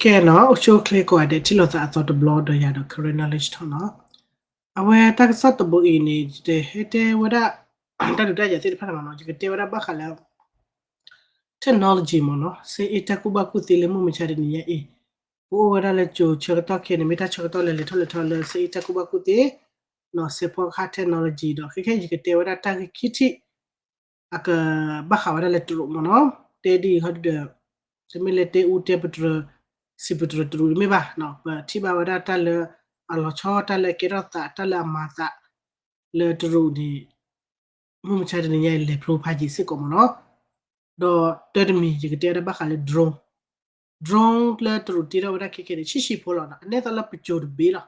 ကဲနီၤ အိၣ်ဆူၣ်အိၣ်ချ့ကိးဂၤဒဲး ထံၣ်လိာ်သးအသီတဘျီဒီးယၤဒီး Karen Knowledge Talk နီၤ. အဝဲတၢ်ကစီၣ်တဘိအံၤန့ၣ် ယတဟဲတဲဝဲဒၣ် တၢ်ဒုးတၢ်ယၤသ့ၣ်တဖၣ်န့ၣ်မ့ၢ်နီၤ, ယကတဲဝဲဒၣ်ဘၣ်ဃးလၢ technology မ့ၢ်နီၤ, စ့အ့ၣ်တၢ်ကူၣ်ဘၣ်ကူၣ်သ့လၢမုၢ်မဆါတနံၤညါအံၤ, ပအိၣ်ဝဲဒၣ်လၢကၠိဆၢကတီၢ်ခဲအံၤန့ၣ် မ့ၢ်တၢ်ဆၢကတီၢ်လၢလဲၤထီၣ်လဲၤထီလၢစ့အ့ၣ်တၢ်ကူၣ်ဘၣ်ကူၣ်သ့ နီၤ စဲးဖီကဟၣ် technology ဒီး ခဲခဲယကတဲဝဲဒၣ်တၢ်ဂ့ၢ်ခံထံၣ် အကဘၣ်ဃးဝဲဒၣ်လၢတရူးမ့ၢ်နီၤ, တဲဒ်အံၤဟီဒုဒီး တမ့ၢ်လၢတဲအူတဲပတြၢၤ စံးပတြၢၤတရူးတမ့ၢ်ဘၣ်, ပထံၣ်ဘၣ်ဝဲဒၣ်တၢ်လၢအလီၤဆီ တၢ်လၢအကဲထီၣ်သး တၢ်လၢအမၤသး လၢတရူးန့ၣ် မုၢ်မဆါတနံၤညါအံၤလဲၤဖျိဖးယံာ်စ့ၢ်ကီးမ့ၢ်နီၤ. ဒီးတၢတမံၤ ယကတဲဝဲဒၣ်ဘၣ်ဃးလၢ drone, drone လၢတရူးတ့ထီၣ်ဝဲဒၣ်ခဲခဲန့ၣ် ဆံးဆံးဖိလီၤနီၤ, အန့ၣ်သိးလၢပစိၤတဘ့ၣ်လီၤ.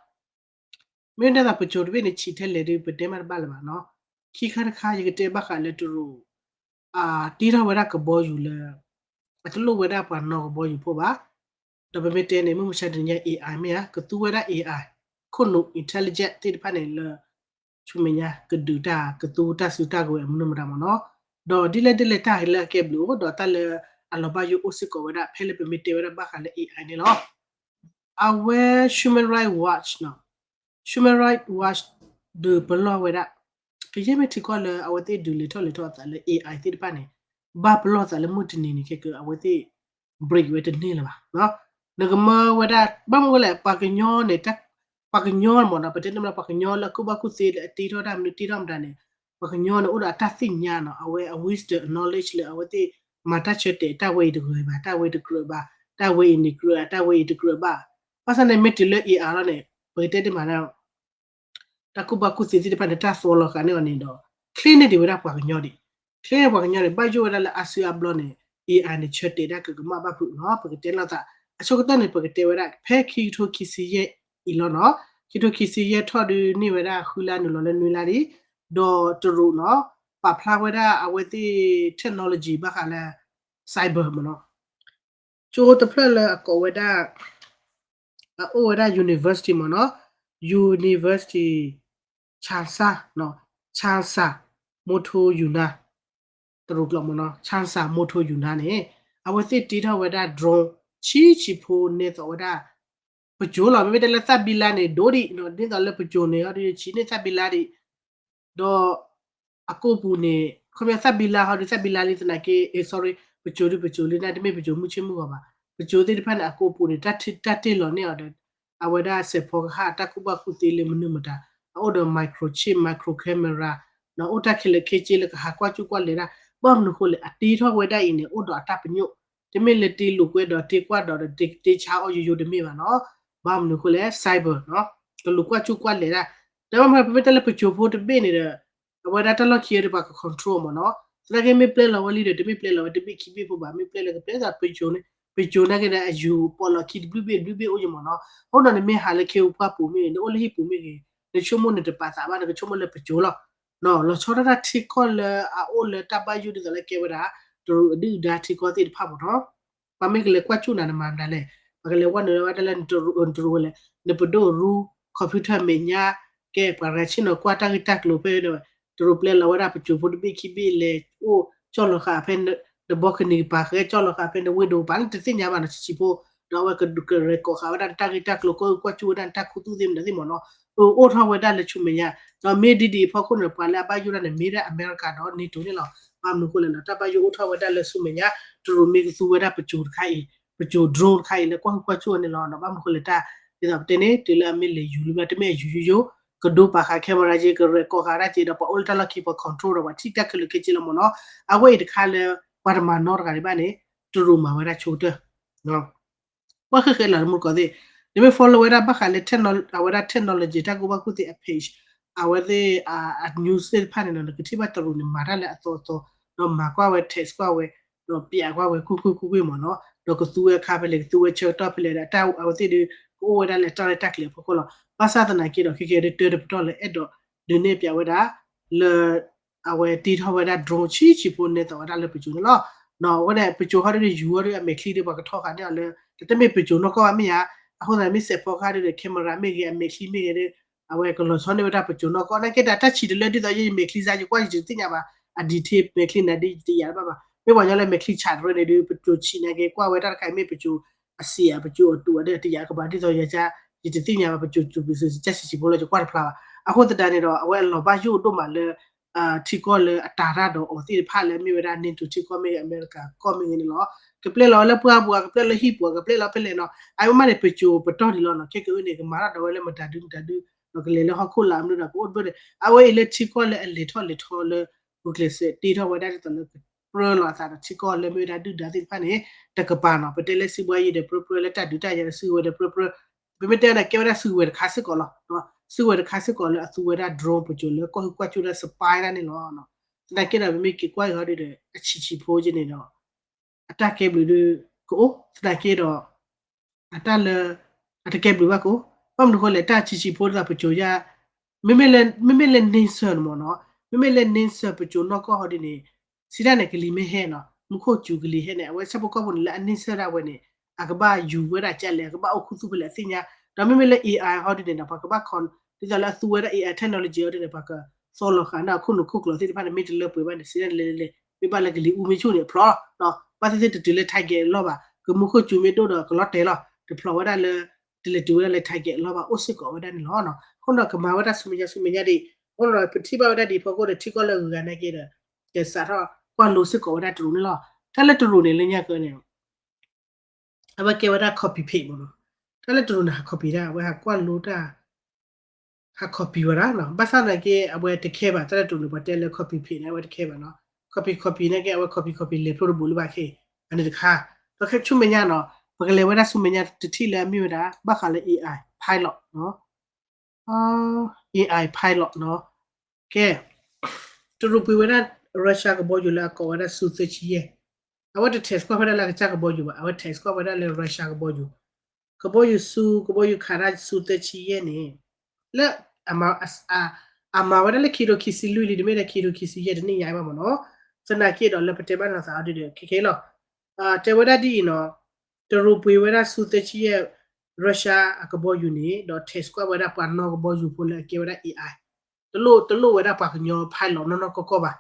မ့ၢ်န့ၣ်သိးပစိၤတဘ့ၣ်န့ၣ် ဆံးထဲလဲၣ်ဒီး ပတဲမးတဘၣ်လၢၤဘၣ်နီၤ. ခံခါတခါ ယကတဲဘၣ်ဃးလၢတရူး အတ့ထီၣ်ဝဲဒၣ်ကဘီယူၤလၢ အတလိၣ်ဝဲဒၣ်ပှၤနီၣ်ကဘီယူၤဖိဘၣ်, ဒီးပမ့ၢ်တဲန့ၣ် မုၢ်မဆါတနံၤညါ AI မ့ၢ်ဧါ, ကသူဝဲဒၣ် AI, ခိၣ်နူာ် intelligent သ့ၣ်တဖၣ်န့ၣ်လၢ ဆူမဲာ်ညါ ကဒုးတၢ်ကသူတၢ်စုတၢ်ကဝဲၤအမနုၤမတၤမ့ၢ်နီၤ. ဒီးဒ်လဲၣ်ဒ်လဲၣ်တၢ်ဟဲလၢအကဲဘျုးအိၣ် ဒီးတၢ်လၢအလီၤဘၣ်ယိၣ်အိၣ်စ့ၢ်ကီးဝဲဒၣ် ဖဲလၢပမ့ၢ်တဲဝဲဒၣ်ဘၣ်ဃးလၢ AI န့ၣ်လီၤ. အဝဲ Human Rights Watch နီၤ, Human Rights Watch ဒုးပလီၢ်ဝဲဒၣ် ကယဲၢ်မ့ၢ်ထံကီၢ်လၢအဝဲသ့ၣ်ဒုးလဲၤထီၣ်လဲၤထီအသးလၢ AI သ့ၣ်တဖၣ်န့ၣ် ဘၣ်ပလီၢ်သးလၢမုၢ်တနံၤန့ၣ် ခဲကၢအဝဲသ့ၣ် break ဝဲတန့ၢ်လၢၤဘၣ်. နကမၢဝဲဒၣ် ဘၣ်မနုၤလဲၣ် ပှၤကညီန့ၣ် ပှၤကညီမ့ၢ်နီၤ ပတဲတမ့ၢ်ပှၤကညီလၢအကူၣ်ဘၣ်ကူၣ်သ့လၢအတ့ထီၣ်တၢ်မနုၤတ့ထီၣ်မတၤန့ၣ် ပှၤကညီန့ၣ် အိၣ်ဒီးအတၢ်သ့ၣ်ညါနီၤ အဝဲအ wisdom knowledge လၢအဝဲသ့ၣ်မၤတၢ်ဆၢတဲာ် တၢ်ဝဲအံၤတဂ့ၤဘၣ် တၢ်ဝဲအံၤတကြၢးဘၣ် တၢ်ဝဲအံၤန့ၣ်ကြၢး တၢ်ဝဲအံၤတကြၢးဘၣ်. ဘၣ်ဆၣ်န့ၣ်မ့ၢ်တုၤလၢ AI လီၤန့ၣ် ပကတဲတမ့ၢ် တၢ်ကူၣ်ဘၣ်ကူၣ်သ့သ့ၣ်တဖၣ်န့ၣ် တၢ်သီလီၤဃာ်န့ၢ်အီၤန့ၣ်ဒီး ချ့န့ၢ်ဒံးဝဲဒၣ်ပှၤကညီဒံး, ချ့န့ၢ်ပှၤကညီန့ၣ် ဘၣ်ယိၣ်ဝဲဒၣ်လၢအါစုအါဘျီန့ၣ် AI န့ၣ် ဆၢတဲာ်ဒၣ်ကကမၣ်ဘၣ်ဖုးနီၤ ပကတဲလိာ်သး အဆိကတၢၢ်န့ၣ် ပကတဲဝဲဒၣ် ဖဲခံကထိခံဆံယဲၢ်အံၤလီၤနီၤ, ခံကထိခံဆံယဲၢ်ထီၣ်ဒုးန့ၢ်ဝဲဒၣ်ဃုလါနုာ်လီၤလၢနွံလါလံ, ဒီးတရူးနီၤ ပာ်ဖျါဝဲဒၣ်အဝဲသ့ၣ် technology ဘၣ်ဃးလၢ cyber မ့ၢ်နီၤ ကၠိတဖျၢၣ်လၢအကိးဝဲဒၣ် အအိၣ်ဝဲဒၣ် university မ့ၢ်နီၤ, university Changsha, Changsha Moto Yunnan တရူးကျိာ်မ့ၢ်နီၤ Changsha Moto Yunnan န့ၣ် အဝဲသ့ၣ်တ့ထီၣ်ဝဲဒၣ် drone ဆံးဆံးဖိနဲသိးဝဲဒၣ် ပစိၤလီၤ မ့မ့ၢ်တဲလၢသၣ်ဘံလါန့ၣ် ဒိဒံး နဲသိးလၢပစိၤန့ၣ် ဟီဒုးဆံးန့ၢ်သၣ်ဘံလါဒံး ဒီး အကိာ်ပူၤန့ၣ် ခီပညီသၣ်ဘံလါ ဟီဒုးသၣ်ဘံလါလံသနာ်က့ sorry ပစိၤဒုးပစိၤလံန့ၣ် တမ့ၢ်ပစိၤမုၢ်ဆ့ၣ်မုၢ်ဂီၤဘၣ်, ပစိၤသ့ၣ်တဖၣ်န့ၣ် အကိာ်ပူၤန့ၣ် တၢ်တ့ၢ်လီၤန့ၢ်အီၤဒီး အဝဲဒၣ်စဲးဖီကဟၣ်တၢ်ကူၣ်ဘၣ်ကူၣ်သ့လၢမနုၤမတၤ အအိၣ်ဒီး microchip micro camera ဒီးအိၣ်တၢ်ခဲလၢာ်ခဲဆ့လၢကဟးကွၢ်ကၠူၣ်ကွၢ်လဲၤဒၣ် ဘၣ်မနုၤဃိလဲၣ် အတ့ထီၣ်ဝဲဒၣ်အံၤန့ၣ် အိၣ်ဒီးအတၢ်ပညိၣ် တမ့ၢ်လၢတ့လိာ်ကွဲဒီးတ့ကွၢ်ဒီးတ့ဆါအီၤယိယိတမ့ၢ်ဘၣ်နီၤ, ဘၣ်မနုၤဃိလဲၣ် cyber နီၤ ကလူၤကွၢ်ကၠူၣ်ကွၢ်လဲၤဒၣ်, တၢ်ဘၣ်မနုၤပမ့ၢ်တဲလၢပစိၤဖိတဘ့ၣ်န့ၣ်ဒီး အဝဲဒၣ်တၢ်လီၢ်ခံဒီးပှၤက control မ့ၢ်နီၤ, သနာ်က့မ့ၢ်ပျဲလီၤဝဲလံဒီး တမ့ၢ်ပျဲလီၤဝဲတဘ့ၣ်ခံဘ့ၣ်ဖိဘၣ်, မ့ၢ်ပျဲလီၤကပျဲသးပစိၤန့ၣ် ပစိၤနာ်က့ဒီးအယူၤပိာ်လီၤခံတဘျုးဘ့ၣ်တဘျုးဘ့ၣ်အိၣ်ယမ့ၢ်နီၤ, အဃိဒီးနမ့ၢ်ဟးလၢခ့ပှၢ်ပူၤမ့ၢ်ဂ့ၤ နအိၣ်လၢဟံၣ်ပူၤမ့ၢ်ဂ့ၤ နဆိကမိၣ်နတပာ်သးဘၣ် နကဆိကမိၣ်လၢပစိၤလီၤ လီၤဆီဒၣ်တၢ်ထံကီၢ်လၢအအိၣ်လၢတၢ်ဘၣ်ယိၣ်ဒ်သိးလၢကဲဝဲဒၣ် တရူးအဒုၣ်အဒါထံကီၢ်သ့ၣ်တဖၣ်မ့ၢ်နီၤ, ပှၤမ့ၢ်ကလဲၤကွၢ်ကၠူၣ်နၤနမၤမတၤလဲၣ်, ပှၤကလဲၤဝဲနုာ်လီၤဝဲဒၣ်လၢနတရူးဝဲလဲၣ်, နပဒိၣ်ရူ computer မဲာ်ညါ, ကဲပှၤရၤဆ့ၣ်နီၤကွၢ်တၢ်ဂ့ၢ်တၢ်ကျိၤဖဲ တရူးပျဲလီၤဝဲဒၣ်ပစိၤဖိတဘ့ၣ်ခံဘ့ၣ်လဲၤ အိၣ်ကၠီၣ်လီၤဃာ်ဖဲ န balcony ပာ်ဃဲကၠီၣ်လီၤဃာ်ဖဲန window ပာ်လၢတသ့ၣ်ညါဘၣ်နီၤ ဆံးဆံးဖိ, ဒီးအဝဲကရၢးကိးဃာ်ဝဲဒၣ်နတၢ်ဂ့ၢ်တၢ်ကျိၤ ကကွၢ်ကၠူၣ်ဝဲဒၣ်နတၢ်ခူသူၣ်သ့ၣ်မတၤသ့ၣ်မ့ၢ်နီၤ, အိၣ်ထီၣ်ဝဲဒၣ်လၢဆူမဲာ်ညါ, ဒီးမ့ၢ်ဒ်ဒ်အံၤအဖီခိၣ်န့ၣ် ပှၤလၢအဘၣ်ယိၣ်ဒၣ်န့ၣ် မ့ၢ်ဒၣ်အမဲရကၤဒီး NATO န့ၣ်လီၤ, ဘၣ်မနုၤဃိလဲၣ်နီၤ တၢ်ဘၣ်ယိၣ်အိၣ်ထီၣ်ဝဲဒၣ်လၢဆူမဲာ်ညါ, တရူးမ့ၢ်ကသူဝဲဒၣ်ပစိၤတခါအံၤ, ပစိၤ drone တခါအံၤ လၢကွၢ်ဃုကွၢ်ကၠူၣ်ဝဲန့ၣ်လီၤ, ဒီးဘၣ်မနုၤဃိလဲၣ်တၢ် ဒ်သိးပတဲန့ၣ် တုၤလၢအမ့ၢ်လဲၤယူၤလံဘျီ တမ့ၢ်အယူၤယိယိ ကဒိပာ်ဃာ် camera က့ ကရၢးကိးဃာ်ဒၣ်က့ ဒီးပှၤအိၣ်လၢတၢ်လီၢ်ခံပှၤ control ဒီးပှၤထံၣ်တၢ်ခဲလၢာ်ခဲဆ့လီၤမ့ၢ်နီၤ, အဝဲအံၤတခါလၢ ပှၤတမၤနီတဂၤဒံးဘၣ်န့ၣ် တရူးမၤဝဲဒၣ်ဆိကတၢၢ် ကွၢ်ဃဲဃဲလီၤတမူတကိးသ့ၣ်, နမ့ၢ် follow ဝဲဒၣ်ဘၣ်ဃးလၢ အဝဲဒၣ် technology တၢ်ကူၣ်ဘၣ်ကူၣ်သ့အ page, အဝဲသ့ၣ်အ news သ့ၣ်တဖၣ်န့ၣ်ဒီး နကထံၣ်ဘၣ်တရူးန့ၣ် မၤတၢ်လၢအသီအသီ, ဒီးမၤကွၢ်ဝဲ text ကွၢ်ဝဲ, ဒီးပျးကွၢ်ဝဲ ကွ့ၢ်ကွ့ၢ်ကွ့ၢ်ကွ့ၢ်မ့ၢ်နီၤ, ဒီးကသူဝဲအခါဖဲလဲၣ် ကသူဝဲဆၢကတီၢ်ဖဲလဲၣ်ဒီး အဝဲသ့ၣ်ဒုး ကအိၣ်ဝဲဒၣ်လၢတၢ်ရဲၣ်တၢ်ကျဲၤအဖီခိၣ်လီၤ. ဘၣ်ဆၣ်သနာ်က့ဒီး ခဲကဲဒုးတၢတပတီၢ်လၢအဲၣ်ဒိးဒုးနဲၣ်ပျးဝဲဒၣ် လၢ အဝဲတ့ထီၣ်ဝဲဒၣ် drone ဆံးဆံးဖိ နဲသိးဝဲဒၣ်လၢပစိၤန့ၣ်လီၤ. အဝဲန့ၣ် ပစိၤဟီဒုး ယူၤဟီဒုး အမဲာ်ချံဒုး ပှၤကထီဃာ်န့ၢ်အီၤလၢ တမ့ၢ်ပစိၤနီၢ်ကီၢ်ဘၣ်မ့ၢ်ဧါ, အဃိသတးမ့ၢ်စဲးဖီကဟၣ်ဒုးဒီး camera မ့ၢ်ဂ့ၤ အမဲာ်ချံမ့ၢ်ဂ့ၤဒီး အဝဲကလီၤဆီန့ၢ်ဝဲဒၣ်ပစိၤနီၢ်ကီၢ် နာ်က့တၢ်ဆံးတလၢဒ်သိးယမဲာ်ချံစါ ယကွၢ်ယတသ့ၣ်ညါဘၣ်, အ detail မဲာ်ချံနၤဒ်ယတယာ်တဘၣ်ဘၣ်. မ့ၢ်ပှၤကညီလၢမဲာ်ချံဆးတရၢန့ၣ်ဒုး ပစိၤဆံးနာ်က့ ကွၢ်ဝဲတၢ်တခါအံၤမ့ၢ်ပစိၤ အစံးအပစိၤအတူးအဒဲတယာ်ကဘၣ်ဒ်သိးယ ယတသ့ၣ်ညါဘၣ် ပစိၤစိၤပစိၤ ကဆံးဆံးဖိလၢယကွၢ်တဖျါဘၣ်. အဃိသတးန့ၣ်ဒီး အဝဲအလီၤဘၣ်ယိၣ်ဒိၣ်မးလၢ ထံကီၢ်လၢအတၤတၢ်ဒီးအီၤသ့ၣ်တဖၣ်လၢအမ့ၢ်ဝဲဒၣ် NATO ထံကီၢ်မ့ၢ်ဂ့ၤ အမဲရကၤကီၢ်မ့ၢ်ဂ့ၤန့ၣ်လီၤ. ကပျဲလီၤဝဲလၢပှၢ်ပူၤ ကပျဲလၢဟံၣ်ပူၤ ကပျဲလီၤဖဲလဲၣ်နီၤ အဝဲမးန့ၣ် ပစိၤပတီၢ်ဒံးလီၤနီၤ. ခဲကနံၣ်အံၤန့ၣ် ကမၤတၢ်ဒီးဝဲလၢမတၤဒုမတၤဒု ဒီးကလဲၤလၢဟီၣ်ခိၣ်လာ်မနုၤဒီး ကအိၣ်တဘျီန့ၣ် အဝဲအံၤလၢထံကီၢ်လၢအလဲၤထီၣ်လဲၤထီလၢ ဂုာ်ကျဲးစၢးတ့ထီၣ်ဝဲဒၣ်ဒ်သိးလၢ ပြၢလီၤအသးဒီးထံကီၢ်လၢမ့ၢ်ဝဲဒၣ်ဒုၣ်ဒါသ့ၣ်တဖၣ်န့ၣ် တကပၤနီၤ. ပတဲလၢစုကဝဲၤအံၤဒီးပြၢပြၢ လၢတၢ်ဒုးတၢ်ယၤဒီးစုကဝဲၤဒီးပြၢပြၢ ပမ့ၢ်တဲဒီးကဲဝဲဒၣ်စုကဝဲၤတခါစ့ၢ်ကီးလီၤ. စုကဝဲၤတခါစ့ၢ်ကီးလၢအသူဝဲဒၣ် drone ပစိၤလၢကွၢ်ဟုၣ်ကွၢ်ကၠိၣ်ဒၣ် spy ဒၣ်န့ၣ်လီၤ. သနာ်က့ဒီး ပမ့ၢ်က့ၤကွၢ်က့ၤဟီဒ်ဒီး အဆံးဆံးဖိက့ၤန့ၣ်ဒီး အတၢ်ကဲဘျုးဒုးကအိၣ် သနာ်က့ဒီး အတၢ်လၢ အတကဲဘျုးဘၣ်ကအိၣ် ဘၣ်မနုၤဃိလဲၣ် တၢ်ဆံးဆံးဖိဒ်သိးပစိၤယါ မ့မ့ၢ်လၢ မ့မ့ၢ်လၢ နင်းဆဲး မ့ၢ်နီၤ မ့မ့ၢ်လၢ နင်းဆဲး ပစိၤနီၢ်ကီၢ်ဟီဒ်န့ၣ် စံးတၢ်န့ၣ် ကလံၤမ့ၢ်ဟဲနီၤ မူခိၣ်စူၤကလံၤဟဲန့ၣ် အဝဲဆၣ်ဖိကီၢ်ဖိန့ၣ် လၢအနင်းဆဲးဒၣ်ဝဲန့ၣ် အကဘၣ်ယူၤဝဲဒၣ်ကလဲၣ် အကဘၣ်အိၣ်ခူသူၣ်ဖဲလဲၣ်အသ့ၣ်ညါ ဒီးမ့မ့ၢ်လၢ AI ဟီဒ်န့ၣ်ဒီး ပှၤကဘၣ် ခီ ဒ်သိးလၢအသူဝဲဒၣ် AI technology ဟီဒ်န့ၣ် ပှၤကသီလီၤဃာ်ဒၣ်အခိၣ်နူာ်ခိၣ်ကျၢၢ်သ့ၣ်တဖၣ်န့ၣ် မ့ၢ်တလၢပှဲၤဘၣ်န့ၣ် စံးတၢ်န့ၣ်လဲၤလဲၤလဲၤ မ့ၢ်ဘၣ်လၢကလံၤအူမ့ၢ်ဆူၣ်န့ၣ် အဖျိ ဘၣ်သ့ၣ်သ့ၣ်တတုၤလၢ target အလီၢ်ဘၣ် ကမူခိၣ်စူၤမ့ၢ်ဒိၣ်ဒီးကလီၤတဲာ်လီၤ တဖျိဝဲဒၣ်လၢ တလဲၤတုၤဝဲဒၣ်လၢ target အလီၢ်ဘၣ် အိၣ်စ့ၢ်ကီးဝဲဒၣ်န့ၣ်လီၤ. အဃိဒီးကမၤဝဲဒၣ်ဆူမဲာ်ညါဆူမဲာ်ညါဒံး အဃိဒီးပထံၣ်ဘၣ်ဝဲဒၣ်ဒ်အဖီခိၣ်ဒီး ထံကီၢ်လၢအဂုၤအဂၤနာ်က့ဒီး ကစးထီၣ်ကွၢ်လိစ့ၢ်ကီးဝဲဒၣ်တရူးန့ၣ်လီၤ. တၢ်လၢတရူးန့ၣ်လၢညါကၢန့ၣ် အဝဲကဲဝဲဒၣ် copy paste မ့ၢ်နီၤ တၢ်လၢတရူးန့ၣ် ဟး copy ဒၣ် အဝဲဟးကွၢ်လိတၢ် ဟး copy ဝဲဒၣ်နီၤ ဘၣ်ဆၣ်သနာ်က့ အဝဲတခဲဘၣ် တၢ်လၢတရူးန့ၣ် ပှၤတဲလၢ copy paste န့ၣ် အဝဲတခဲဘၣ်နီၤ copy copy နာ်က့ အဝဲ copy copy လဲၤဖျိတဘူးလၢၤဘၣ်ခဲ အန့ၣ်တခါ ဒီးခဲဆူမဲာ်ညါနီၤ ပကလဲၤဝဲဒၣ်ဆူမဲာ်ညါတထံၣ်လၢအမ့ၢ်ဝဲဒၣ် ဘၣ်ဃးလၢ AI pilot နီၤ AI pilot နီၤ ကဲ တရူးပှ့ၤဝဲဒၣ် Russia ကဘီယူၤလၢအကိးဝဲဒၣ် Su သၢဆံယဲၢ် အဝဲတ test ကွၢ်ဖဲဒၣ်လၢအကစၢ်ကဘီယူၤဘၣ် အဝဲ test ကွၢ်ဝဲဒၣ်လၢ Russia ကဘီယူၤ ကဘီယူၤ Su ကဘီယူၤခးတၢ် Su သၢဆံယဲၢ်န့ၣ် လၢ အမၤဝဲဒၣ်လၢခံကထိခံဆံလွံၢ်လံ တမ့ၢ်လၢခံကထိခံဆံယဲၢ်တနံၣ်ညါဘၣ်မ့ၢ်နီၤ သနာ်က့ဒီးလၢပတဲဘၣ်နီၤသးအီၤဒ်ဒီး ခဲခဲလီၤ တဲဝဲဒၣ်ဒ်အံၤနီၤ တရူးပှ့ၤဝဲဒၣ် Su သၢဆံယဲၢ် Russia အကဘီယူၤန့ၣ် ဒီး test ကွၢ်ဝဲဒၣ်ပှၤနီၣ်ကဘီယူၤဖိလၢအကဲဝဲဒၣ် AI တလိၣ်တလိၣ်ဝဲဒၣ်ပှၤကညီ pilot နီၢ်နီၢ်ကီၢ်ကီၢ်ဘၣ်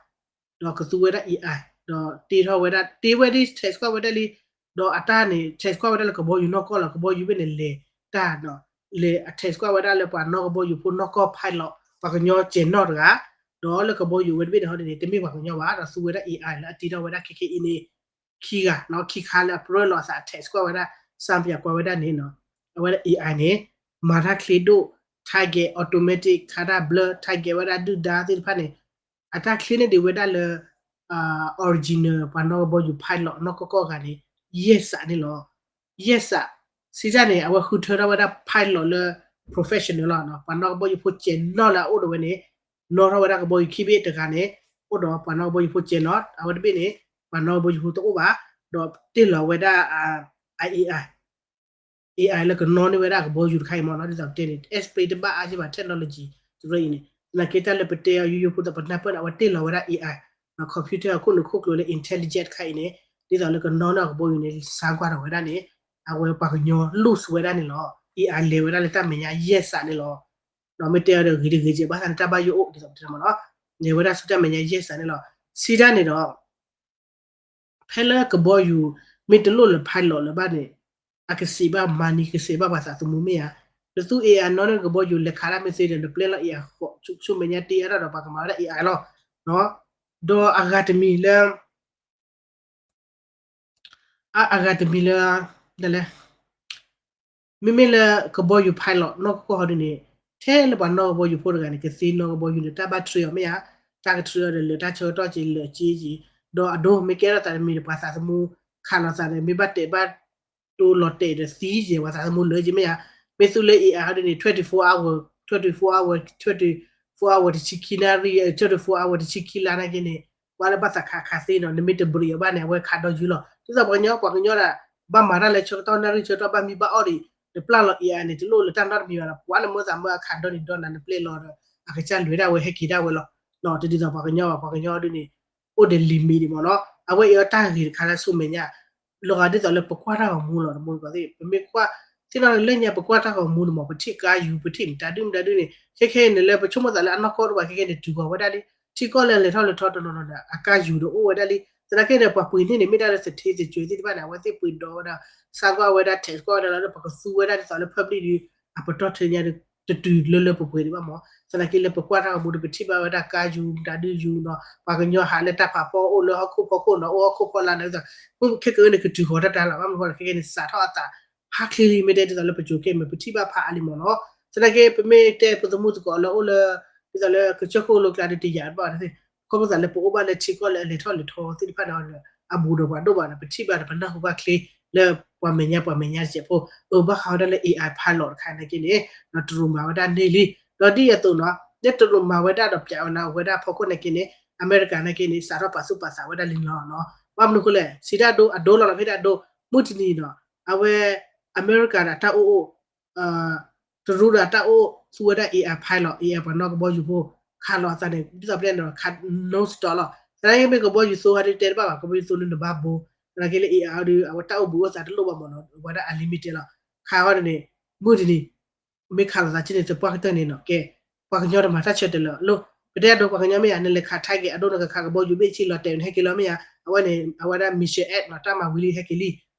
ဒီးကသူဝဲဒၣ် AI ဒီးတ့ထီၣ်ဝဲဒၣ် တ့ဝဲဒၣ် test ကွၢ်ဝဲဒၣ်လံ ဒီးအတၢ်န့ၣ် test ကွၢ်ဝဲဒၣ်လၢကဘီယူၤနီၢ်ကီၢ်လီၤ ကဘီယူၤဘ့ၣ်န့ၣ်လဲၤတၢ်ဒီး လဲၤအ test ကွၢ်ဝဲဒၣ်လၢပှၤနီၣ်ကဘီယူၤဖိနီၢ်ကီၢ် pilot ပှၤကညီစဲၤနီၣ်တဂၤ ဒီးလၢကဘီယူၤဝဲတဘ့ၣ်န့ၣ်ဟီဒ်န့ၣ် တမ့ၢ်ပှၤကညီဘၣ် ဒီးသူဝဲဒၣ် AI လၢအတ့ထီၣ်ဝဲဒၣ်ခဲခဲအံၤန့ၣ် ခံဂၤနီၤ ခံခါလၢအပြၢလီၤအသး test ကွၢ်ဝဲဒၣ် စၢ်ပယၣ်ကွၢ်ဝဲဒၣ်န့ၣ်နီၤ အဝဲဒၣ် AI န့ၣ် မၤတၢ်ချ့ဒိၣ် target automatic ခးတၢ်ဘျၢ target ဝဲဒၣ်ဒုၣ်ဒါသ့ၣ်တဖၣ်န့ၣ် အတၢ်ချ့န့ၢ်ဒံးဝဲဒၣ်လၢ original ပှၤနီၣ်ကဘီယူၤ pilot နီၢ်ကီၢ်ကီၢ်ဂၤန့ၣ် ယဲၢ်စးန့ၣ်လီၤ. ယဲၢ်စး စံးတၢ်န့ၣ် အဝဲဃုထၢထီၣ်ဝဲဒၣ် pilot လၢ professional လီၤ. ပှၤနီၣ်ကဘီယူၤဖိစဲၤနီၣ်လၢအအိၣ်ဒီးဝဲန့ၣ် နီၣ်ထီၣ်ဝဲဒၣ်ကဘီယူၤခံဘ့ၣ်တဂၤန့ၣ် အိၣ်ဒီးပှၤနီၣ်ကဘီယူၤဖိစဲၤနီၣ် အဝဲတဘ့ၣ်န့ၣ် ပှၤနီၣ်ကဘီယူၤဖိတအိၣ်ဘၣ် ဒီးတ့ၢ်လီၤဝဲဒၣ် AI AI လၢကနီၣ်န့ၢ်ဝဲဒၣ်ကဘီယူၤတခါအံၤမ့ၢ်နီၤ ဒ်သိးပတဲန့ၣ် explain တဘၣ်အါက့ဘၣ် technology တရၢအံၤန့ၣ် သနာ်က့တၢ်လၢပတဲအီၤယိယိဖိသးပနၢ်ပၢၢ်န့ၣ် အဝဲတ့ၢ်လီၤဝဲဒၣ် AI ဒီး computer အခိၣ်နူာ်ခိၣ်ကျၢၢ်လၢ intelligent တခါအံၤန့ၣ် ဒ်သိးလၢကနီၣ်န့ၢ်အီၤကဘီယူၤန့ၣ် စါကွၢ်ထီၣ်ဝဲဒၣ်န့ၣ် အဝဲပှၤကညီ lose ဝဲဒၣ်န့ၣ်လီၤ. AI လဲၤဝဲဒၣ်လၢတၢ်မဲာ်ညါယဲၢ်စးန့ၣ်လီၤ. ဒီးမ့ၢ်တဲအီၤဒီးဂ့ၤတဂ့ၤကဲ ဘၣ်ဆၣ်န့ၣ်တၢ်ဘၣ်ယိၣ်အိၣ်ဒ်သိးပတဲမ့ၢ်နီၤ လဲၤဝဲဒၣ်ဆူတၢ်မဲာ်ညါယဲၢ်စးန့ၣ်လီၤ. စံးတၢ်န့ၣ်ဒီး ဖဲလၢကဘီယူၤ မ့ၢ်တလိၣ်လၢ pilot လၢၤဘၣ်န့ၣ် အကစံးဘၣ် money ကစံးဘၣ်ပှၤသးသမူမ့ၢ်ဧါ. နသူ AI နီၣ်န့ၢ်ကဘီယူၤလဲၤခးတၢ်မ့ၢ်သ့ဒီး နပျဲလီၤ AI ဃိးဆူမဲာ်ညါတ့အါထီၣ်ဒီးပှၤကမၤဝဲဒၣ် AI လီၤ. ဒီးအဂၤတမံၤလၢ အဂၤတမံၤလၢ ဒ်လဲၣ် မ့မ့ၢ်လၢကဘီယူၤ pilot နီၢ်ကီၢ်ဟီဒ်န့ၣ် ထဲလၢပှၤနီၣ်ကဘီယူၤဖိတဂၤန့ၣ် ကသ့နီၣ်ကဘီယူၤန့ၣ် တၢ်ဘၣ်ထြံးအီၤမ့ၢ်ဧါ, တၢ်ကထြံးအီၤဒီးလၢတၢ်ဆၢကတီၢ်က့ၤ လၢာ်က့ၤက့ၤ, ဒီးအဒိမ့ၢ်ကဲထီၣ်သးတမံၤဒီး ပှၤသးသမူခးလီၤသးဒီး မ့ၢ်ဘၣ်တဲာ်ဘၣ်တိၢ်လီၤတဲာ်ဒီးသံယဲၢ် ပှၤသးသမူလၢာ်က့ၤမ့ၢ်ဧါ. မ့ၢ်သူလၢ AI ဟီဒ်န့ၣ် twenty-four hour, twenty-four hour, twenty-four hour တဆံခံနၣ်ရံၣ်, twenty-four hour တဆံခံလါနာ်က့န့ၣ် ပှၤလၢဘၣ်သးခးခးသ့နီၤ, နမ့ၢ်တဘြံးအီၤဘၣ်န့ၣ် အဝဲခးဒီးယူၤလီၤ. ဒ်သိးပှၤကညီ ပှၤကညီဒၣ် ဘၣ်မၤတၢ်လၢဆၢကတီၢ်နၣ်ရံၣ်ဆၢကတီၢ်ဘၣ်မံဘၣ်အီၣ်ဒံး နပျၢ်လီၤ AI န့ၣ် တလိၣ်လၢတၢ်နီတမံၤဘၣ်ဒီး ပှၤလၢမၢသးမၢအခးဒီနံၤဒီနၤ နပျဲလီၤဒီး အကစၢ်လွဲၤဒၣ်ဝဲဟဲက့ၤဒၣ်ဝဲလီၤ. တဒ်သိးပှၤကညီဘၣ်, ပှၤကညီဒ်န့ၣ် အိၣ်ဒီး limit ဒံးမ့ၢ်နီၤ. အဝဲအံၤအတၢ်ဂ့ၤတခါလၢဆူမဲာ်ညါ လီၤဂာ်ဒ်သိးလၢပကွၢ်တၢ်ဂီၤမူလီၤ. တမူတကိးသ့ၣ် ပမ့ၢ်ကွၢ်သ့ၣ်နီၣ်လၢညါ ပကွၢ်တၢ်ဂီၤမူန့ၣ်မ့ၢ် ပထံၣ်ကါယူၤ ပထံၣ်မတၤဒုမတၤဒုန့ၣ် ခဲခဲအံၤန့ၣ်လၢပဆိကမိၣ်သးလၢအနီၢ်ကီၢ်တဘၣ် ခဲခဲန့ၣ် တုၤဂီၤဝဲဒၣ်လံ. ထံကီၢ်လၢလဲၤထီၣ်လဲၤထီတနီၤနီၤဒီး အကါယူၤဒီးအိၣ်ဝဲဒၣ်လံ. သနာ်က့ဒီး ပှၤပှ့ၤန့ၢ်န့ၣ် မ့ၢ်ဒၣ်လၢသထ့သကွဲသ့ၣ်တဖၣ်န့ၣ် အဝဲသ့ၣ်ပှ့ၤဒိးဝဲဒၣ် စးကွၢ်ဝဲဒၣ် tax ကွၢ်ဝဲဒၣ်လီၤ ပကသူဝဲဒၣ်ဒ်သိးလၢ public ဒီး အပတီၢ်ထဲညါ တတုၤလၢလၢပှဲၤပှဲၤဒံးဘၣ်မး. သနာ်က့လၢပကွၢ်တၢ်ဂီၤမူဒီး ပထံၣ်ဘၣ်ဝဲဒၣ်ကါယူၤ မတၤဒုယူၤနီၤ ပှၤကညီဟးလၢတၢ်ဖးဖီအိၣ်လၢဟီၣ်ခိၣ်ဖီခိၣ်နီၤ အိၣ်ဟီၣ်ခိၣ်ဖီလာ်န့ၣ် မ့ၢ်ခဲကနံၣ်အံၤန့ၣ် ကတုၤဃီၤတၢ်တၢ်လီၤ ဘၣ်မနုၤဃိလဲၣ် ခဲကနံၣ်အံၤန့ၣ် စးထီၣ်အသး ဖးချ့လံ မ့ၢ်တဲဒ်သိးလၢပစိၤခဲအံၤ ပထံၣ်ဘၣ်ဖးအါလံမးနီၤ. သနာ်က့ ပမ့ၢ်တဲပသမူသကိးလၢအိၣ်လၢ ဒ်သိးလၢကစၢၢ်ခိၣ်လိၤကျါဒီးတယာ်တဘၣ်ဘၣ်န့ၣ် ခီဖျိသးလၢပအိၣ်ဘၣ်လၢထံကီၢ်လၢအလဲၤထီၣ်လဲၤထီသ့ၣ်တဖၣ်န့ၣ် အဘူးဒီးပှၤဒိၣ်ဘၣ်န့ၣ် ပထံၣ်ဘၣ်ဒီးပနၢ်ဟူဘၣ်ချ့လၢပှၤမဲာ်ညါပှၤမဲာ်ညါတစဲးဖိ အဘၣ်ဃးဝဲဒၣ်လၢ AI pilot တခါနာ်က့န့ၣ် ဒီးတရူးမၤဝဲဒၣ်န့ၢ်လံ. ဒီးဒ်အသိးနီၤ လၢတရူးမၤဝဲဒၣ်ဒီးပျးဝဲလၢအဝဲဒၣ်ဖီခိၣ်နာ်က့န့ၣ် အမဲရကၤနာ်က့န့ၣ် စးထီၣ်ပာ်သူၣ်ပာ်သးဝဲဒၣ်လံနီၤ. ဘၣ်မနုၤဃိလဲၣ် စံးတၢ်ဒိ အဒိလီၤနီၤ ဖဲဒၣ်ဒိ မုၢ်တနံၤနီၤ အဝဲ အမဲရကၤဒီးအတၢ်အိၣ်အိၣ် တရူးဒီးအတၢ်အိၣ်သူဝဲဒၣ် AI pilot AI ပှၤနီၣ်ကဘီယူၤဖိ ခးလီၤအသးန့ၣ် ဒ်သိးပတဲန့ၣ်ဒီး ခး non stop လီၤ. သနာ်က့မ့ၢ်ကဘီယူၤသိဟီဒုးတဲတဘၣ်ဘၣ် ကဘီယူၤသိလၢနဘၣ်ဘိ သနာ်က့လၢ AI အီၤဒုး အဝဲတၢ်အိၣ်ဘှံးအိၣ်သါတလိၣ်ဘၣ်မးနီၤ အဝဲဒၣ် unlimited လီၤ. ခးဟီဒုးန့ၣ် မုၢ်တနံၤ မ့ၢ်ခးလီၤသးက့န့ၣ် သပှၢ်ကတၢၢ်န့ၣ်နီၤ ကဲ ပှၤကညီတမၤတၢ်ဆၢတဲာ်လၢၤလီၤ. ပတဲအဒိ ပှၤကညီမ့ၢ်ယၤ နလဲၤခး target အဒိ နကခးကဘီယူၤဘ့ၣ်ဆံလီၤတဲာ်န့ၣ် ဟဲက့ၤလီၤမ့ၢ်ယၤ အဝဲန့ၣ် အဝဲဒၣ် mission end နီၤ တၢ်မၤဝံၤလံဟဲက့ၤလံ.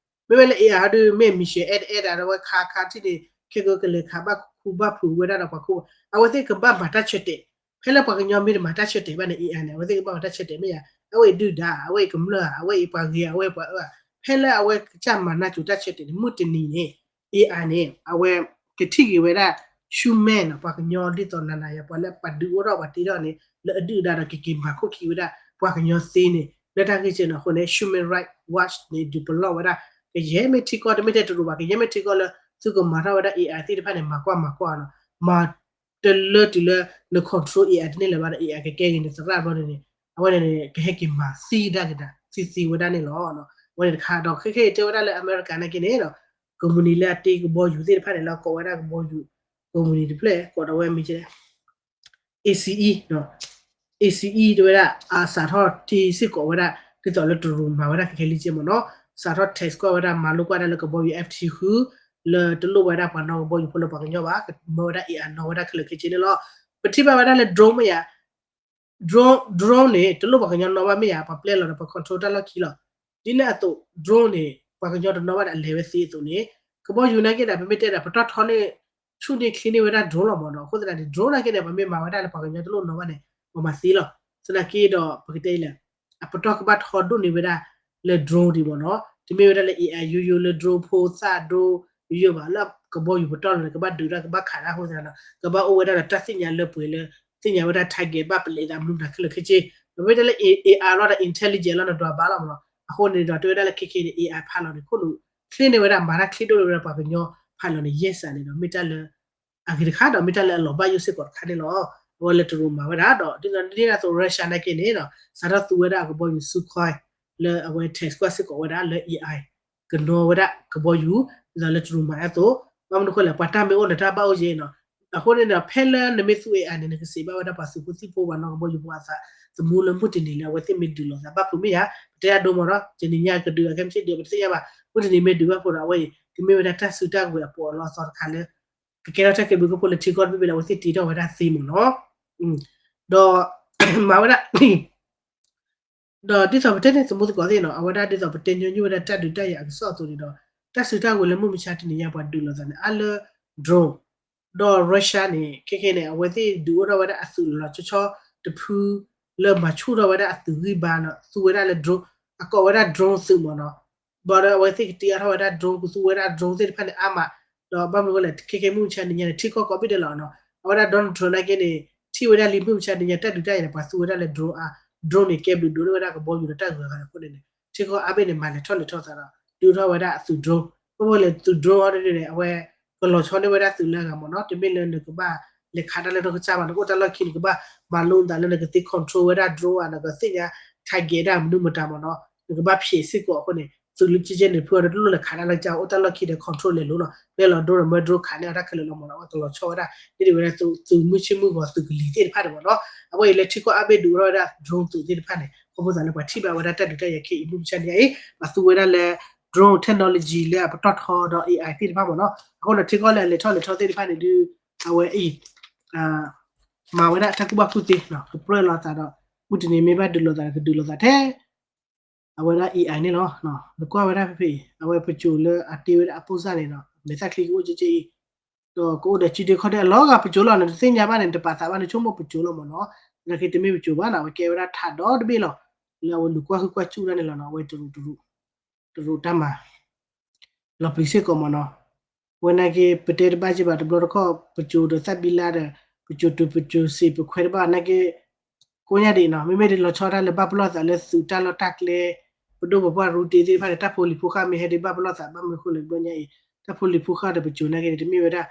မ့မ့ၢ်လၢ AI ဟီဒုး မ့ၢ် mission end တအဲၣ်ဒၣ်ဒီး အဝဲခးခးထံၣ်န့ၣ် ခဲကကလဲၤခးဘၣ်ခူဘၣ်ဖုးဝဲဒၣ်ဒီးပှၤခိၣ် အဝဲသ့ၣ်ကဘၣ်မၤတၢ်ဆၢတဲာ် ဖဲလၢပှၤကညီမ့ၢ်တမၤတၢ်ဆၢတဲာ်ဘၣ်န့ၣ် AI န့ၣ် အဝဲသ့ၣ်ကဘၣ်မၤတၢ်ဆၢတဲာ်မ့ၢ်ယၤ အဝဲအံၤဒုၣ်ဒါ အဝဲအံၤကမျၢၢ် အဝဲအံၤပှၤဂ့ၤ အဝဲအံၤပှၤအၢ ဖဲလၢအဝဲကစၢ်မၤနၢ်စိၤတၢ်ဆၢတဲာ်န့ၣ် မုၢ်တနံၤန့ၣ် AI န့ၣ် အဝဲကထံၣ်က့ၤဝဲဒၣ် human နီၤ ပှၤကညီဒ်သိးနၤနၤယၤ ပှၤလၢပှၤဒုးအိၣ်ထီၣ်ပှၤတ့ထီၣ်န့ၣ် လၢအဒုၣ်အဒါဒီးကက့ၤမၤခိၣ်ခံဝဲဒၣ် ပှၤကညီသ့န့ၣ် လၢတၢ်ဂ့ၢ်ကဲန့ၣ်အဃိန့ၣ် Human Rights Watch န့ၣ် ဒုးပလီၢ်ဝဲဒၣ် ကယဲၢ်မ့ၢ်ထံကီၢ် တမ့ၢ်ထဲတရူးဘၣ် ကယဲၢ်မ့ၢ်ထံကီၢ်လၢ သုကမၤထီၣ်ဝဲဒၣ် AI သ့ၣ်တဖၣ်န့ၣ် မၤကွၢ်မၤကွၢ်နီၤ မၤ တလၢတုၤလၢ န control AI တန့ၢ်လၢၤဘၣ်ဒီး AI ကကဲက့ၤနသရၣ်ဘျီန့ၣ်န့ၣ် အဝဲန့ၣ်န့ၣ် ကဟဲက့ၤမၤသံဒၣ်က့ၤနၤ သံသံဝဲဒၣ်န့ၣ်လီၤ. အဝဲန့ၣ်တခါဒီး ခဲခဲအံၤတဲဝဲဒၣ်လၢအမဲရကၤနာ်က့န့ၣ်ဒီး ကုမ္ပဏီလၢအတ့ကဘီယူၤသ့ၣ်တဖၣ်န့ၣ် လၢအကိးဝဲဒၣ်ကဘီယူၤ ကုမ္ပဏီတဖျၢၣ် ကိးဒီးဝဲမ့ၢ် ACE နီၤ ACE တဲဝဲဒၣ် အစးထီၣ်တ့စ့ၢ်ကီးဝဲဒၣ် ဒ်သိးလၢတရူးမၤဝဲဒၣ်ခဲခဲလံကဲမ့ၢ်နီၤ စးထီၣ် test ကွၢ်ဝဲဒၣ် မၤလိကွၢ်ဒၣ်လၢကဘီယူၤ F တဆံဃု လၢတလိၣ်ဝဲဒၣ်ပှၤနီၣ်ကဘီယူၤဖိလၢပှၤကညီဘၣ် ကမၢဝဲဒၣ် AI နီၣ်ဝဲဒၣ်ခဲလၢာ်ခဲဆ့န့ၣ်လီၤ. ပထံၣ်ဘၣ်ဝဲဒၣ်လၢ drone မ့ၢ်ယါ drone drone န့ၣ် တလိၣ်ပှၤကညီနီၣ်ဘၣ်မ့ၢ်ယါ ပှၤပျဲလီၤဒီး ပှၤ control တၢ်လီၢ်ခံလီၤ. ဒ်န့ၣ်အသိး drone န့ၣ် ပှၤကညီတနီၣ်ဘၣ်ဒီးအလဲၤဝဲသ့အသိးန့ၣ် ကဘီယူၤနာ်က့ဒီး ပမ့ၢ်တဲဒီး ပတီၢ်ထီန့ၢ် ဆူၣ်န့ၢ်ချ့န့ၢ်ဝဲဒၣ် drone လီၤမ့ၢ်နီၤ အဃိသတးန့ၣ် drone နာ်က့န့ၣ် ပမ့ၢ်မၤဝဲဒၣ်လၢပှၤကညီတလိၣ်နီၣ်ဘၣ်န့ၣ် ပှၤမၤသ့လီၤ. သနာ်က့ဒီး ပကတဲအံၤလဲၣ် အပတီၢ်ကဘၣ်ထီဒိၣ်န့ၢ်ဝဲဒၣ်လၢ drone ဒံးမ့ၢ်နီၤ တမ့ၢ်ဝဲဒၣ်လၢ AI ယိယိလၢ drone ဖိသၣ် drone ယိယိဘၣ် လၢကဘီယူၤပတီၢ်လီၤန့ၣ် ကဘၣ်ဒုးတၢ်ကဘၣ်ခးတၢ်အဃိသတးဒီး ကဘၣ်အိၣ်ဝဲဒၣ်ဒီးတၢ်သ့ၣ်ညါလၢပှဲၤလၢ သ့ၣ်ညါဝဲဒၣ် target ဘၣ်ပလဲၤသးမနုၤမတၤခဲလၢာ်ခဲဆ့ ပမ့ၢ်တဲလၢ AI လီၤဒီး intelligent လီၤန့ၣ် ဒွးဘၣ်လီၤမ့ၢ်နီၤ အဃိန့ၣ်ဒီး တဲဝဲဒၣ်လၢခဲခဲအံၤန့ၣ် AI pilot န့ၣ် ခိၣ်နူာ်ချ့န့ၢ်ဝဲဒၣ် မၤတၢ်ချ့ဒိၣ်န့ၢ်ဝဲဒၣ်ပှၤကညီ pilot န့ၣ် ယဲၢ်စးန့ၣ်ဒီး မ့ၢ်တၢ်လၢ အဂ့ၤတခါဒီး မ့ၢ်တၢ်လၢအလီၤဘၣ်ယိၣ်စ့ၢ်ကီးတခါန့ၣ်လီၤ. အဝဲလၢတရူးမၤဝဲဒၣ်ဒီး ဒ်သိးဒ်န့ၣ်အသိး Russia နာ်က့န့ၣ်ဒီး စးထီၣ်သူဝဲဒၣ်အကဘီယူၤ Sukhoi လၢအဝဲ test ကွၢ်စ့ၢ်ကီးဝဲဒၣ်လၢ AI ကနီၣ်ဝဲဒၣ်ကဘီယူၤ ဒ်သိးလၢတရူးမၤအသိး ဘၣ်မနုၤအဃိလဲၣ် ပှၤတၢ်မ့ၢ်အိၣ်န့ၣ် တၢ်ဘၣ်အိၣ်ယဲနီၤ. အဃိန့ၣ်ဒီး ဖဲလၢနမ့ၢ်သူ AI န့ၣ် နကစံးဘၣ်ဝဲဒၣ်ပှၤသုးဖိသံၣ်ဖိ ပှၤနီၣ်ကဘီယူၤဖိအသးသမူလၢမုၢ်တနံၤလၢအဝဲသ့ၣ်မ့ၢ်ဒုးလိာ်သး ဘၣ်ဖုးမ့ၢ်ယါ ပတဲအဒိမ့ၢ်နီၤ တနံၤညါကဒုးအကဲမ့ၢ်ဆ့ၣ်ဒုး ပတသ့ၣ်ညါဘၣ် မုၢ်တနံၤမ့ၢ်ဒုးဘၣ်ဖိဒီး အဝဲအံၤ ကမ့ၢ်ဝဲဒၣ်တၢ်စုတၢ်ကဝဲၤအပီးအလီအသီတခါလၢ ကကဲထီၣ်တၢ်ကဲဘျုးကဖှိၣ်လၢထံကီၢ်တဘ့ၣ်ဘ့ၣ်လၢအဝဲသ့ၣ်တ့ထီၣ်ဝဲဒၣ်သ့မ့ၢ်နီၤ. ဒီး မၤဝဲဒၣ် ဒီးဒ်သိးပတဲန့ၣ်သမူသကိးသ့ၣ်နီၤ အဝဲဒၣ်ဒ်သိးပတဲညီနုၢ်ဝဲဒၣ်တၢ်ဒုးတၢ်ယၤအကစီၣ်အသိးန့ၣ်ဒီး တၢ်စုတၢ်ကဝဲၤလၢမုၢ်မဆါတနံၤညါပှၤဒုးလိာ်သးန့ၣ် အါလၢ drone ဒီး Russia န့ၣ် ခဲခဲန့ၣ် အဝဲသ့ၣ်ဒုးအိၣ်ထီၣ်ဝဲဒၣ်အသုးလီၤလီၤဆီဆီတဖု လၢမၤဆူၣ်ထီၣ်ဝဲဒၣ်အသုးဂံၢ်ဘါလီၤ သူဝဲဒၣ်လၢ drone အကိးဝဲဒၣ် drone သုးမ့ၢ်နီၤ. ဘၣ်ဒီးအဝဲသ့ၣ်ကတံအါထီၣ်ဝဲဒၣ် drone ကသူဝဲဒၣ် drone သ့ၣ်တဖၣ်န့ၣ်အါမး ဒီးဘၣ်မနုၤအဃိလဲၣ် ခဲခဲမုၢ်မဆါတနံၤညါန့ၣ် ထံကီၢ်ကိးဘ့ၣ်ဒဲးလီၤနီၤ အဝဲဒၣ် Donald Trump နာ်က့န့ၣ် ထံၣ်ဝဲဒၣ်လံမုၢ်မဆါတနံၤညါ တၢ်ဒုးတၢ်ယၤန့ၣ် ပှၤသူဝဲဒၣ်လၢ drone အါ drone န့ၣ် ကဲဘျုးဒိၣ်န့ၢ်ဝဲဒၣ်ကဘီယူၤဒီးတၢ်ဂုၤအဂၤအဃိန့ၣ်န့ၣ် ထံကီၢ်အါဘ့ၣ်န့ၣ် မၤလဲၤထီၣ်လဲၤထီသးဒီး ဒုးထီၣ်ဝဲဒၣ်အသုး drone အဃိလဲၣ် သုး drone အီၤဒ်န့ၣ် အဝဲ ကလီၤဆီန့ၢ်ဝဲဒၣ်သုးလၢအဂၤမ့ၢ်နီၤ တမ့ၢ်လၢနကဘၣ်လဲၤခးတၢ်လၢနကစၢ်ဘၣ် နကအိၣ်တၢ်လီၢ်ခံ နကဘၣ်မၤလိနသးလၢနကသ့ control ဝဲဒၣ် drone ဧါ နကသ့ၣ်ညါ target ဒၣ်မနုၤမတၤမ့ၢ်နီၤ နကဘၣ်ဖျဲးစ့ၢ်ကီးအဃိန့ၣ် သုးလၢကဲကဲန့ၣ် ဖုအီၤဒီးတလိၣ်လဲၤခးတၢ်လၢကစၢ် အိၣ်တၢ်လီၢ်ခံဒီး control လဲၤလိၤနီၤ ပျဲလီၤ drone ဒီးမၢ drone ခးန့ၢ်အီၤတၢ်ခဲလၢာ်လီၤမ့ၢ်နီၤ အဝဲကလီၤဆီဝဲဒၣ် ဒ်န့ၣ်ဝဲဒၣ်သုးမုၢ်ဆ့ၣ်မုၢ်ဂီၤ သုးကလံၤသ့ၣ်တဖၣ်န့ၣ်မ့ၢ်နီၤ အဝဲအံၤလၢထံကီၢ်အါဘ့ၣ်ဒုးအိၣ်ထီၣ်ဝဲဒၣ် drone သုးသ့ၣ်တဖၣ်န့ၣ် ခီဖျိသးလၢပှၤထံၣ်ဘၣ်ဝဲဒၣ်တၢ်ဒုးတၢ်ယၤခဲအံၤ မုၢ်မဆါတနံၤညါအံၤ ပှၤသူဝဲဒၣ်လၢ drone technology လၢအပတီၢ်ထီဒီး AI သ့ၣ်တဖၣ်မ့ၢ်နီၤ အဃိန့ၣ် ထံကီၢ်လၢအလဲၤထီၣ်လဲၤထီသ့ၣ်တဖၣ်န့ၣ်ဒုး အဝဲအံၤ မၤဝဲဒၣ်တၢ်ကူၣ်ဘၣ်ကူၣ်သ့ ကပြၢလိာ်သးဒီး မုၢ်တနံၤမ့ၢ်ဘၣ်ဒုးလိာ်သးဒီး ကဒုးလိာ်သးထဲ အဝဲဒၣ် AI န့ၣ်လီၤ. နကွၢ်ဝဲဒၣ်ဖဲဖဲအံၤ အဝဲပစိၤလၢအတ့ဝဲဒၣ်အ post န့ၣ်ဒီး မဲာ်သၣ်ချံကအိၣ်ကဲကဲအံၤ ဒီးကအိၣ်ဒီးစုဒ့ခီၣ်ဒ့အလီၤဂာ်ပစိၤလီၤ. နတသ့ၣ်ညါဘၣ်န့ၣ် တပာ်သးဘၣ် နဆိကမိၣ်ပစိၤလီၤမ့ၢ်နီၤ. သနာ်က့တမ့ၢ်ပစိၤဘၣ်နီၤ, အဝဲကဲဝဲဒၣ်ထးဒီတဘ့ၣ်လီၤ. လၢအဝဲလူၤကွၢ်ဟုၣ်ကွၢ်စူၣ်ဒၣ်န့ၣ်လီၤနီၤ. အဝဲတရူးတရူး တရူးတၢ်မၤ လီၤပျံၤစ့ၢ်ကီးမ့ၢ်နီၤ. ဝဲနာ်က့ ပတဲတဘၣ်က့ဘၣ် တဘျီတခီၣ် ပစိၤဒီးသၣ်ဘံလါဒီး ပစိၤတုၤပစိၤစံး ပခွဲးတဘၣ်နာ်က့ ကိးညါဒံးနီၤ. မ့မ့ၢ်ဒ်လီၤဆီဒၣ်လၢ ဘၣ်ပလီၢ်သးလၢသုးတၢ်လီၢ်တၢ်ကျဲ ပဒိၣ်ပပှၢ်ရူတ့သ့ၣ်တဖၣ်န့ၣ် တၢ်ဖိလံၤဖိဃၢ်မ့ၢ်ဟဲဒ်ဘၣ်ပလီၢ်သး ဘၣ်မနုၤအဃိလဲၣ် တဘျီညါအံၤ တၢ်ဖိလံၤဖိဃၢ်ဒီးပစိၤနာ်က့န့ၣ် တမ့ၢ်ဝဲဒၣ်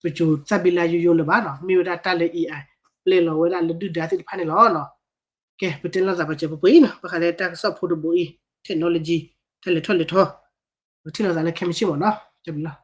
ပစိၤသၣ်ဘံလါယိယိလၢၤဘၣ်နီၤ. မ့ၢ်ဝဲဒၣ်တၢ်လၢ AI ပျဲလီၤဝဲဒၣ်လၢဒုၣ်ဒါသ့ၣ်တဖၣ်န့ၣ်လီၤ. ကဲ ပတဲလိာ်သးပာ်စၢၤပှဲၤပှဲၤအံၤနီၤ, ဘၣ်ဃးလၢတၢ်ကစီၣ်ဖိတဘိအံၤ technology တၢ်လဲၤထီၣ်လဲၤထီ ပထံၣ်လိာ်သးလၢခဲမုၢ်ဆ့ၣ်မ့ၢ်နီၤ. တၢ်ဘျုးလီၤ.